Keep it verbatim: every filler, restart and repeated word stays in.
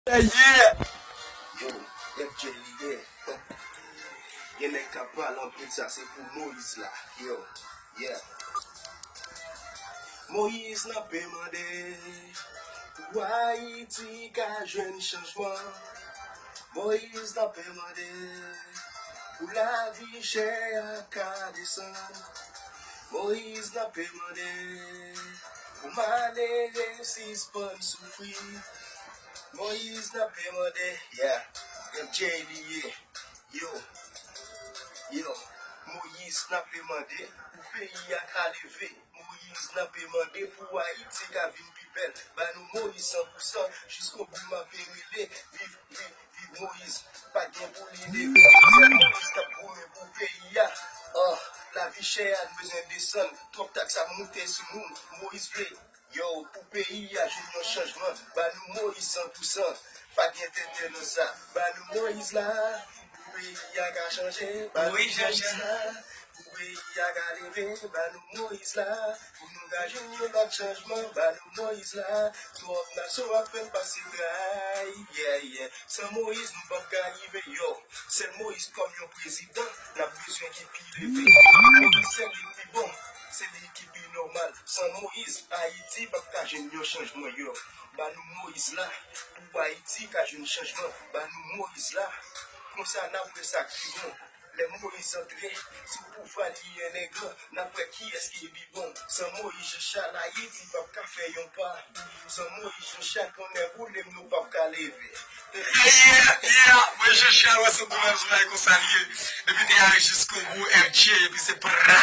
Yeah. Yo, F J li ye. Gen nèg k ap pale anpil, sa se pou Moyiz la. Yo, yeah. Moyiz n ap mande pou Ayiti ka jwenn chanjman. Moyiz n ap mande pou lavi chè a ka desann. Moyiz n ap mande pou malere sispann soufri. Moyiz n ap mande, yeah, F J li ye. Yo, yo, Moyiz n ap mande pou peyi a ka leve. Moyiz n ap mande pou Ayiti ka vin pi bèl. Ba nou Moyiz san pou san, jiskobou m ap rele. Viv, viv, viv Moyiz. Pa gen pou li leve. Se Moyiz k ap goumen pou peyi a. Oh, lavi chè a n bezwen desann. Twòp taks ap moute sou nou. Moyiz vle. Yo, pou peyi a jwenn yon chanjman, ba nou Moyiz san pou san. Pa gen tenten nan sa. Ba nou Moyiz la. Pou peyi a ka chanje, ba nou Moyiz la. Pou peyi a ka leve, ba nou Moyiz la. Pou nou ka jwenn yon lòt chanjman, ba nou Moyiz la. Twòp nasyon ap fè n pase tray. Yeah, yeah. San Moyiz, nou p ap ka rive, yo. Sèl Moyiz kòm yon prezidan, n ap bezwen ki pi leve. Moyiz se li k pi bon, se li ki pi nòmal. San Moyiz, Ayiti p ap ka jwenn yon chanjman, yo. Ba nou Moyiz la, pou Ayiti ka jwenn chanjman. Ba nou Moyiz la, konsa n ap wè sa k pi bon. Lè Moyiz antre sou pouvwa li enègan, n ap wè kiyès ki pi bon. San Moyiz Jean Charles, Ayiti p ap ka fè yon pa. San Moyiz Jean Charles, konnen boule m nou p ap ka leve. Yeah, yeah, mwen Jean Charles, wè se goumen sou lay konsa l ye. Depi te ale jiskobou, F J, epi se pra.